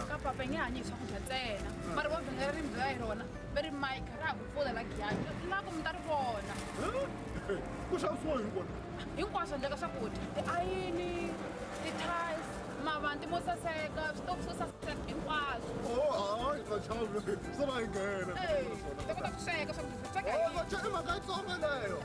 Ka papa i nge hanyi hi swakudya ntsena mara vo vhengele ri mbhiwa hi rona va ri mike ra ha ku pfula la giyani la ku mi ta ri vona. Ku xavisiwa yini kona? Hinkwaswo handle ka swakudya, tiayini, ti-tiles, mavanti mo saseka, switofu swo saseka hinkwaswo. Oh, hayi nga chavi se va yi nghena. Ee, ta kota ku sweka swakudya swi sweka Oh, yini? i mhaka yitsongo leyo.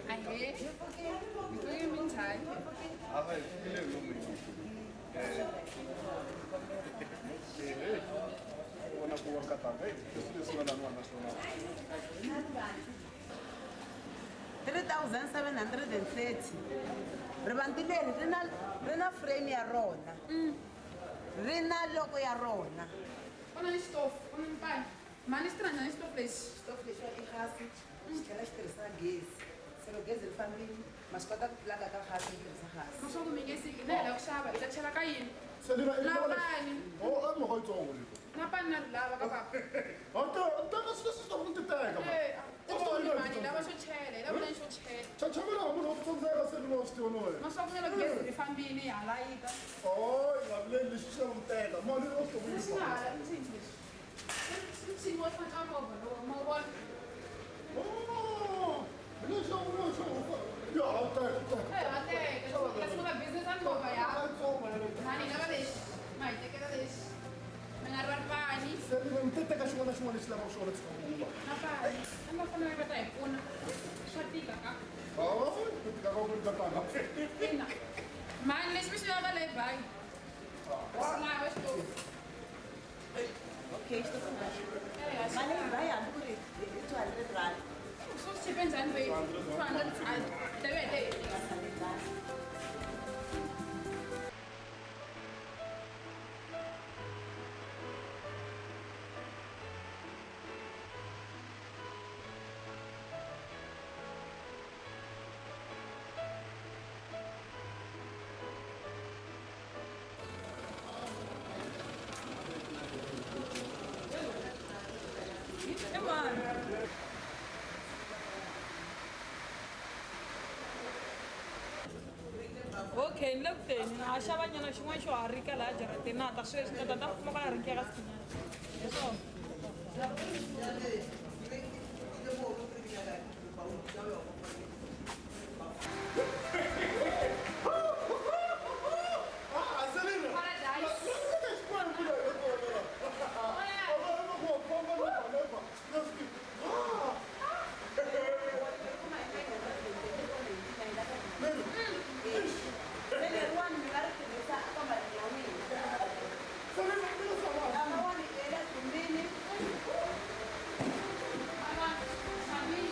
Ahee, hi minjhani? Hayi, pfukile lomu vona ku va nkatanga leswi leswi nga laniwa na swona. 3730 rivanti leri ri na ri na frame ya rona, ri na loko ya rona. Ku na ni xitofu, ku na ni pani. Mhani xi tirha njhani xitofu lexi? Xitofu lexiwa i gasi, xi tlhela xi tirhisa gezi. Se loko gezi ri fambile, ma swi kota ku plug-a ka gasi, yi tirhisa gasi. Ma swa ku mi nge siki na hi lava ku xava hi ta chela ka yini? Selina, i Na lava lexi. pani. Oh, a mhaka yitsongo leyi. Na pani na ri lava ka papa. Ha teka, teka swilo leswi swi lava ku ti teka, man. Eh, U swi tiva mhani hi lava xo chela, hi lava na xo chela. Chachamela munhu wa ku tsandzeka Selina wa swi tiva na wena. Ma swa ku na loko gezi ri fambile ha layita. Oh, i nga vileli lexi xi lava ku teka. Mali wa swi tiva ku yi Lexi nga hala i ncini lexi? I ncini wo hlantswa movha lowu ma wu vona? Oh, hi lexi xa ku xa ku ya ha teka teka. Eh, ha teka. Ta sungula business ya movha ya. Yitsongo yaleyo. Mhani hi lava lexi. Ma hi tekela lexi. Mi nga rivali pani. Selina mi te teka xin'wana na xin'wana lexi lavaka xona tshika ku va. Na pani. A ma fanele va ta hi pfuna. Swa tika ka. Oh, ku tika ka ku ri nkatanga. Ina. Mhani lexi mi xi lavaka le bayi. Xi lava xitofu. Okay, xitofu na xo. Eh, a xi Mali lava. yi bayi hambi ku ri hi 200 rand. Swo swi chipe njhani baby? 200 rand. Teve teve. Okay, ni le ku teni na ha xava nyana xin'wana xo harika laha jarateni na ha ta sweswi ta ta ta kuma kwala rhinkeka sikinyana hi swona. Ah, Selina. Paradise. Teka xikwembu leyi kona. Vona. Ah, never, never. Ah. Se leriwani mi nga ri tirhisa eka mali ya n'wina. Selina, mina swa Lamawani ya le khumbini. Mhani.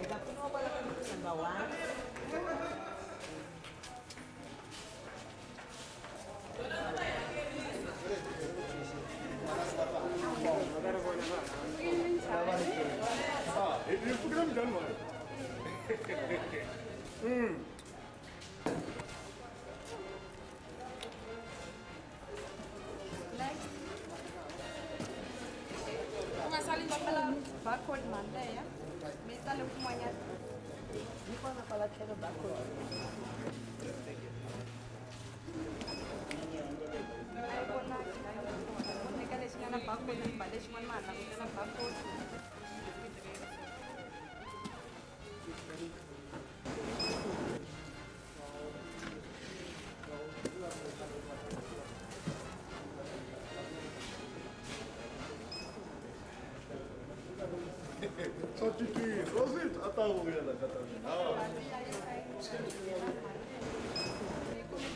Hi ta pfuniwa kwala ka number 1. Hi pfukile minjhani mani? U nga sali nchumu. Barcode mali leya mi tsale kun'wanyana. Yi kona kwala tlhelo barcode. A yi vonaki la yi kona. Eka lexi nga na barcode ni ba lexin'wana ma ha langutela barcode. Swa tikisa wa swi twa a ta vuya la ka ta mina.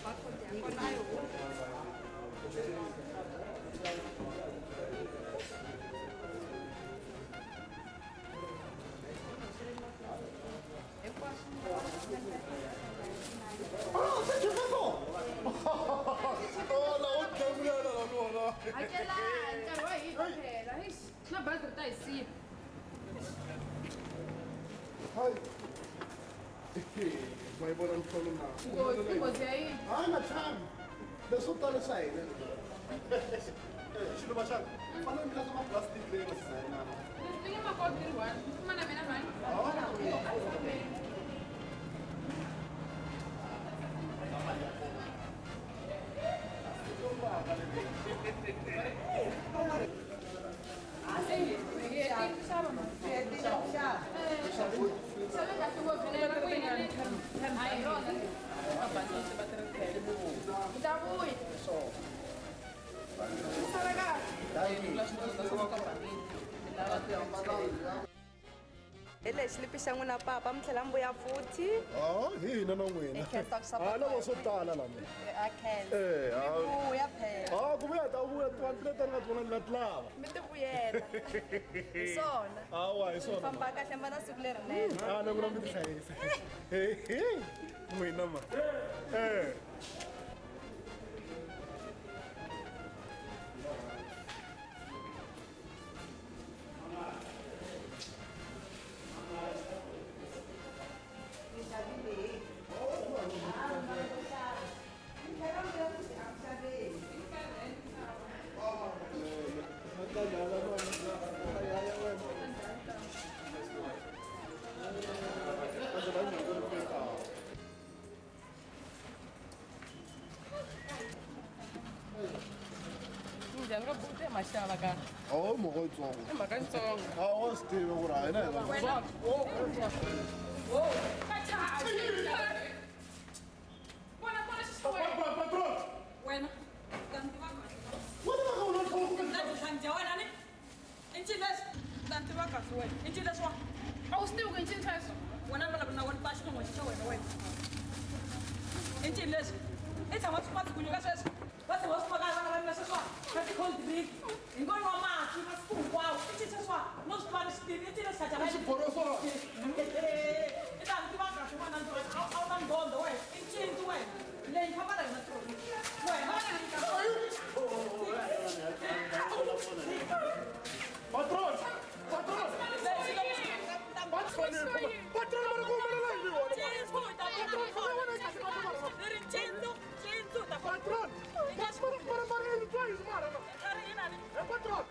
Barcode ya kona a yi humi. Ah, se chipeso! Oh, la o dlamuyana la nona. Hakelani nkarhi wa hina phela. Eish, na bazi ri ta hi siya. Hayi. Ma yi vona nhlolo na. Nghozi, nghozi ya yini? Hayi na chavi. Leswo tala swa hina. Xiluva xanga, fanele mi lahla ma-plastic leyi nga sizayinana. Ni nge makoti ri one. Ni fuma na mina mhani. Hi hetile ku xava mhani. Hi hetile ku xava. Xave kahle ngopfu na yona ku yini le? A hi rona. Mi ta vuya. Mi sala kahle. Hi lexi lipi xa n'wina papa mi tlhela mi vuya futhi. Ah, hi hina na n'wina. Hi khensa ku Ah, lavo swo tala la mina. A khensa. Eh, Mi ah. vuya phela. Ah, ku vuya ta vuya tivanhu leti ni nga ti vona ni la ti lava. Mi ti vuyela. Hi swona. Hawa, hi swona. Famba kahle mi va na siku lerinene. Ah, na n'wina mi ti hlayisa. N'wina ma. Eh. Mi xavile hi? Ah, mi nga ku xava. Mi tlhela mi vuya futhi a ku xaveni. Njhani ka buti ya maxava ka? Oh, mhaka yitsongo. I mhaka yitsongo. Ah, wa swi tiva ku ri a hina hi vanhu. Vona, vona xixikweni. Patron! Wena, ta ni tiva kahle. Wena va ka u lo tlhela ku Ta tinhlangi dya wena ni? I ncini lexi? Ta ni tiva kahle wena. I ncini lexiwa? A wu swi tivi ku i ncini sweswo? Wena vulavula na wena ba xilungu xa wena wena. I ncini lexi? I tshama swi masiku nyika sweswi. Va tshama swi maka vana va mina sweswiwa. Ka ti-cold drink. Hi ngo nwa mati masiku hinkwawo. I ncini sweswiwa? No swi tiva ni swi tivi. I ncini lexi I xiphorosora. I ta ni tiva kahle n'wana ndzi a wu na ndhondho wena. I ncindzu wena. Leyi famba na yona tirhoni. Wena. Patron! Patron! Patron! Patron, mara ku humelela yini wena? Patron! Mara mara yini twa yini mara na? Eh, patron!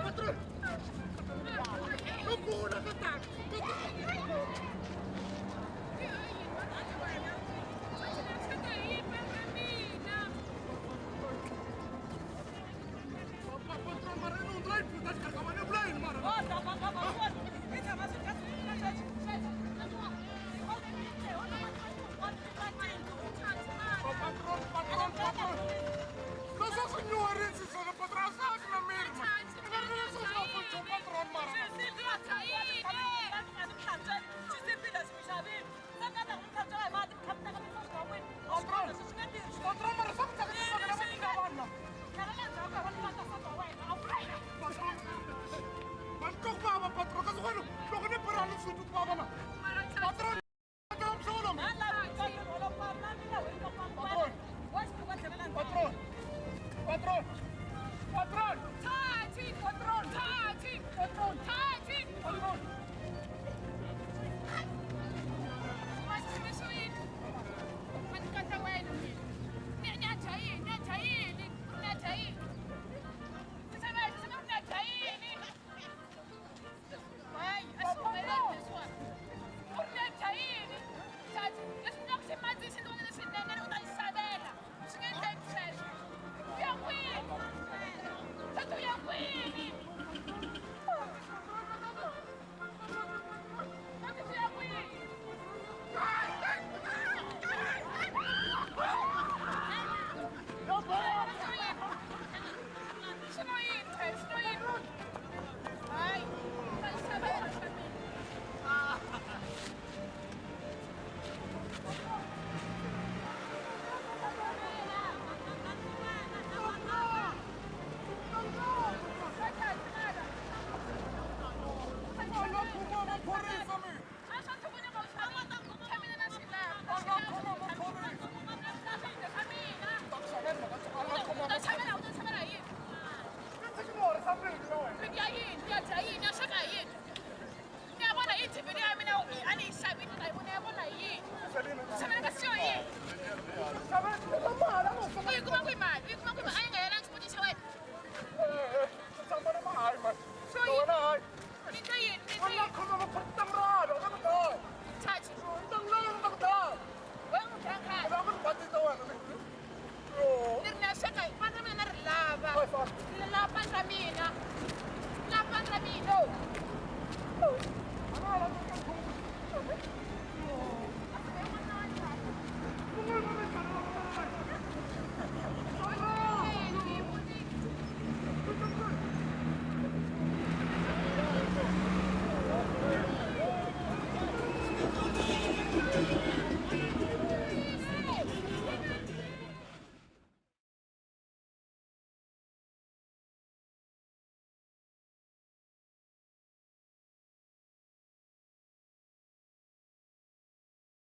Patron! Lukula ka ta! Patron, mara no drive puta ka ka mane blind mara. Patron, patron, patron. Nós só senhores, só patron, só na merda. Patron, mara. Patron, patron, mara só que tá Patron, patron, patron, patron, Tati, patron, Tati, patron, Tati, patron. Mas xivixo yini? Ma ni kata wena mina. Ni ni a dya yini? Ni a dya yini? Ni a dya yini? Xiseve, ni a dya yini? Hayi, a swi humeleli leswiwani. U ri ni a dya yini? Tati, leswi ni nga ku xi madzisi ni vona leswinene ni u ta ni xavela. Swi nge endleki sweswo. U ya kwini? Tati, u ya kwini? Tati, u ya kwini?